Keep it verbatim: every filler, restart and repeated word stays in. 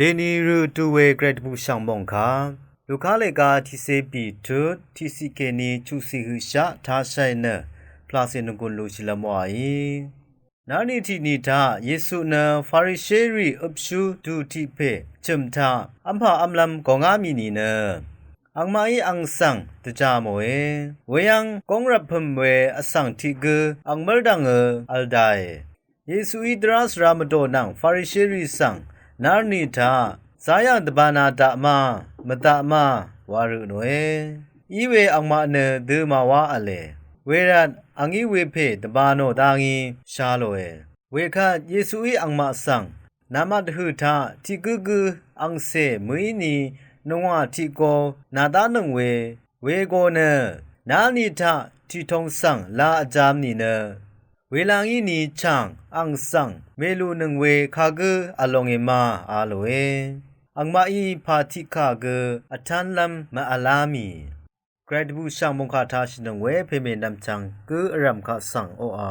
Dèní rø vtú we gvray dvbùshv̀ng mòngkà Luka lèga tiqcé bì tut tiqciq kèní chuqciq høqshaq tashai nø pvlàcè nvgùn lushìlv́m wàí. Nárni tiqni taq Yesu nø Farisherì øpshú dù tiq pè chø̀m taq v́mpà v́mlv́m gòngá mì nìnø angmaqí ang svng dvjà mòe. Weyv́ng góng rvppø̀m we vsvng tiq gǿ ang mv́rdv̀ngø v̄l dàe. Yesuí dvrá svra mvdò nvng Farisherì svng nárni taq zayàng dvbānā daq ma mvdaq ma wa rø nòe. Iwe angmaq nø dø màwá v̄le. Wervt angí wepè dvbānò dá ngí sha lòe. Wekvt Yesuí angmaq svng, namaq dvhø̀ taq tiq gǿ gǿ angcè mø̀íni nungwà tiq go nàdánøng we, wego nø nárni taq tiqtong svng la vjāv̄m nìnø, welangí ni chàng ang svng mèlùnøng we kagǿ v̄l longe ma a lòe. Angmaqí pà tiqkà gø vtánlv́m màvlá mì. Gvray dvbùshv̀ng mòngkà tashìnøng we pèmè nvmchvng gǿ vrv̀m kaq svng oqà